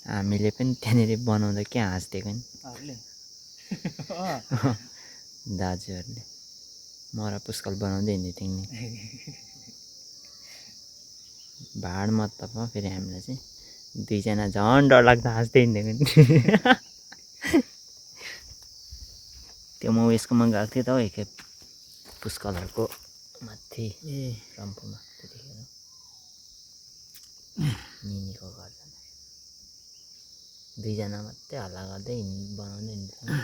हामीले पनि त्यहाँनिर बनाउँदा के हाँस्दिएको नि दाजुहरूले म र पुस्कल बनाउँदै हिँड्दै थियौँ नि भाड मतलबमा फेरि हामीलाई चाहिँ दुईजना झन् डरलाग्दो हाँस्दै हिँडेको नि त्यो म उयसकोमा गएको थिएँ त हौ एकखेप पुस्कलहरूको माथि रम्फूमा त्यतिखेर निनीको घर जाँदा दुईजना मात्रै हल्ला गर्दै बनाउँदै हिँड्थ्यौँ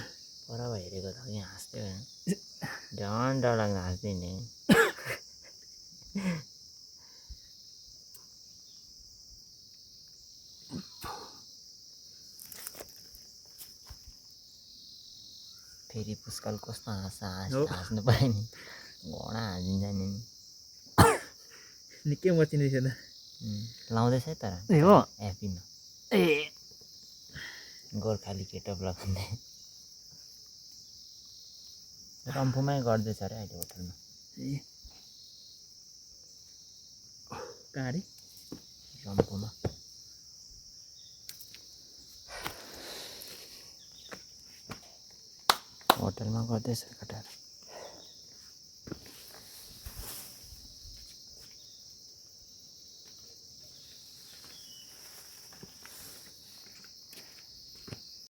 पर हेरेको त कि हाँस्थ्यो झन् डरलाग्दो हाँस्दै हिँडेको फेरि पुस्कल कस्तो हाँस्नु पायो नि घोडा हाँसिन्छ नि निकै मचिँदै छ त लाउँदैछ है तर ए हो एपीमा ए गोर्खाली केटअप लगाउँदै रम्फूमै गर्दैछ अरे अहिले होटलमा ए कहाँ अरे रम्फूमा होटलमा गर्दैछ केटाहरू